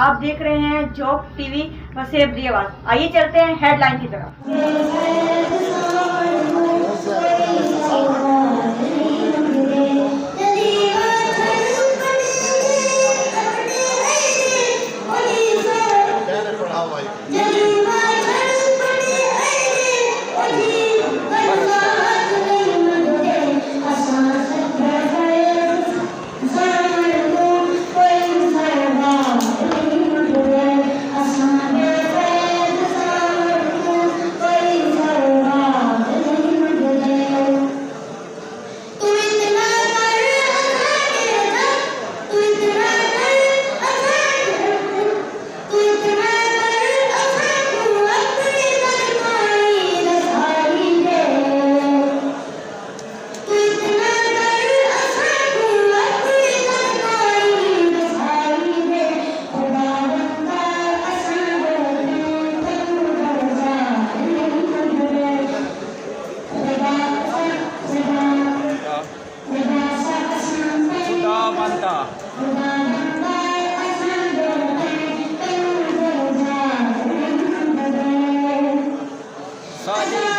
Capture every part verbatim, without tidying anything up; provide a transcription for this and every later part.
آپ دیکھ رہے ہیں جھوک ٹی وی، وسیب دی آواز۔ آئیے چلتے ہیں ہیڈ لائن کی طرف۔ خدا بندہ۔ ساجد۔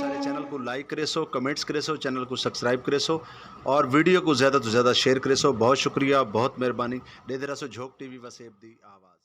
سارے چینل کوں لائک کریسو، کمنٹس کریسو، چینل کوں سبسکرائب کریسو اور ویڈیو کوں زیادہ توں زیادہ شیئر کریسو۔ بہت شکریہ، بہت مہربانی۔ ݙیہدے رہسو جھوک ٹی وی وسیب دی آواز۔